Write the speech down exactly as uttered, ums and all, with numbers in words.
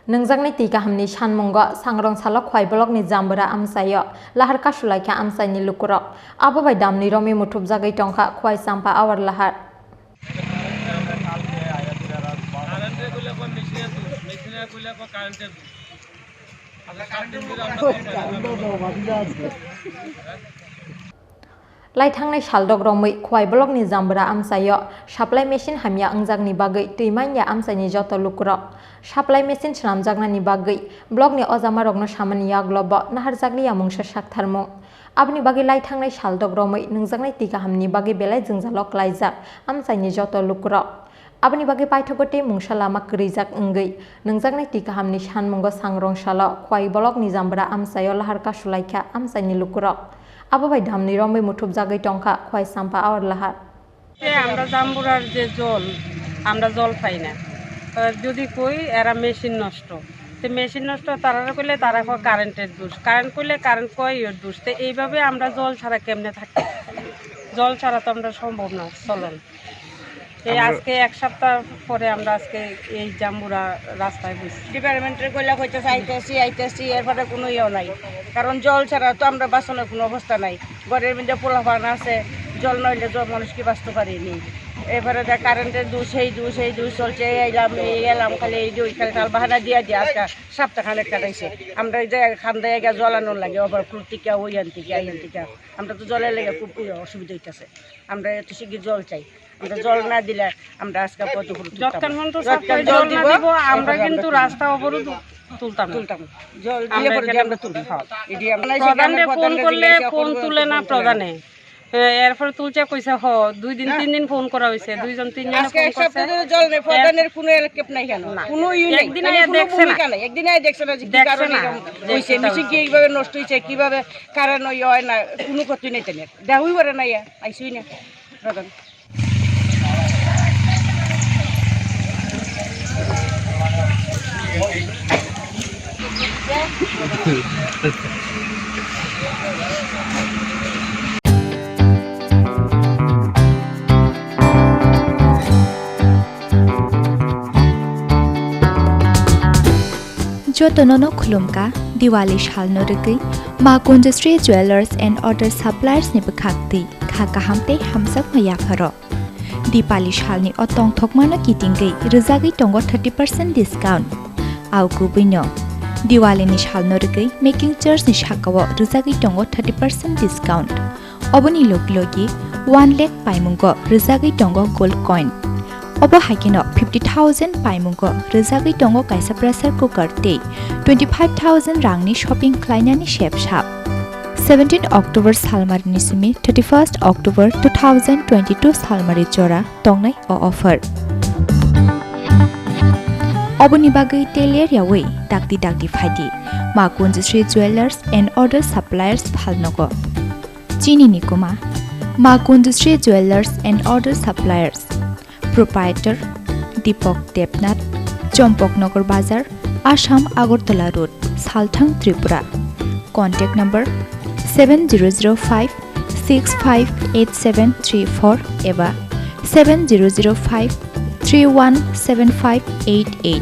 Nungjaknai twi kahamni sanmungo Sangrong salo Khwai blockni Jambura amchaio lahar kasulaikha amchaini lukurok. Abo bai damni romwi muthubjagwi tongkha Khwai Champa Awar lahar. Lai thangnai saldok romwi Khwai blockni Jambura amchaio supply machine hamya wngjakni bagwi twi manya amchaini joto lukurok. Supply machine swnamjaknani bagwi blockni ojamarokno samani yagulo bo naharjakliya mungsa saktharmung. Aboni bagwi lai thangnai saldok romwi nungjaknai twi kahamni bagwi belai jwngjalo klaijak amchaini joto lukurok. Aboni bagwi paithago tei mungsa lama kwrwijak wngwi nungjaknai twi kahamni sanmungo Sangrong salo Khwai blockni Jambura amchaio lahar kasulaikha amchaini lukurok. Abo bai damni romwi muthubjagwi tongkha Khwai Champa Awar lahar. তে আমরা জাম্বুরার যে জল, আমরা জল পাই না। তো যদি কই এরা মেশিন নষ্ট, তো মেশিন নষ্ট তারা কইলে তারা কয় কারেন্টের দোষ, কারেন্ট কইলে কারেন্ট কয় এর দোষ। তো এইভাবে আমরা জল ছাড়া কেমনে থাকি? জল ছাড়া তো আমরা সম্ভব না চলন। এই আমরা আজকে এক সপ্তাহ পরে আমরা আজকে এই জাম্বুরা রাস্তায় বসছি। ডিপার্টমেন্টের কইলা কইতেছে আইতেছি, আইতেছি, এরপরে কোনো ইয়েও নাই। কারণ জল ছাড়া তো আমরা বাঁচানোর কোনো অবস্থা নাই। ঘরের মধ্যে পোলাপান আছে, জল নইলে জল মানুষ কি বাঁচতে পারেনি। এরপরে দেখ কারেন্টের দোষ, এই দোষ, এই দোষ চলছে, এই এলাম, এই এলাম, খালি এই দুই খালি তাল বাহানা দিয়া দিয়া আজকে সপ্তাহ খানেক কাটাইছে। আমরা এই যে খান্দা জায়গা জল আনার লাগে, ওভার ফ্লো থেকে, ওই আন থেকে, এই আন থেকে। আমরা তো জলের লেগে খুব অসুবিধা হইতেছে। আমরা এত শীঘ্র জল চাই। আমরা জল না দিলে আমরা আজকে পথ অবরোধ তুলতাম। যতক্ষণ পর্যন্ত যতক্ষণ সরকার জল জল না দিব, দিব, আমরা এরপরে কিন্তু আমরা রাস্তা অবরোধ তুলতাম না। তুলতাম। জল আমরা দিলে পরে এখানে আমরা তুলবো। হ্যাঁ। এটি আমরা প্রধানরে ফোন জিজ্ঞাসা করলে করবো, ফোন তুলে না ফোন তুলে না। প্রধানে। হ্যাঁ, এরপরে তুলছে কইছে, "হ, দুই দিন, হ্যাঁ। তিন দিন ফোন করা হয়েছে, দুইজন, তিনজনে আজকে ফোন এক সপ্তাহ করছে।" ধরে জল নেই, প্রধানের কোনো এর কেপ নাই কেন? না। কোনো ইয়ে নেই। একদিন এখানে আয়া কোনো দেখছে না। ভূমিকা নাই। একদিন আয়া দেখছে না যে কি দেখছে কারণে না। এরকম দেখছে হয়েছে, না। মেশিন কি এইভাবে নষ্ট হয়েছে, কিভাবে কারেন্ট ওই হয় না, কোনো ক্ষতি নেই তেমন। দেখাই করে না ইয়া, আইসুই না। প্রধান। Jotono no khulumkha, Diwali salno rwgwi Ma Kunjasri Jewellers and Other Suppliers ni bwkhak twi kha kaham tei hamjakma yapharo. Dipali salni o tongthokmano kitingwi rwjagwi tongo thirty percent discount. Au kubuino Diwali ni salno rwgwi making charge ni sakao rwjagwi tongo thirty percent discount. Oboni logi logi one lakh paimungo rwjagwi tongo gold coin. Obo hai kheno fifty thousand paimungo rwjagwi tongo kaisa pressure cooker tei twenty five thousand rangni shopping khlainani sep sap. Seventeen October salmarini simi thirty first October two thousand twenty two salmari jora tongnai o offer. Oboni bagwi teler yawi dakti dakti phaidi Ma Kunjasri Jewellers and Other Suppliers phalnogo. Chini ni kuma Ma Kunjasri Jewellers and Other Suppliers. Proprietor Deepak Debnath, Chompok Nagar Bazar, Assam Agartala Road, Salthang, Tripura. Contact number seven zero zero five six five eight seven three four eba seven zero zero five three one seven five eight eight.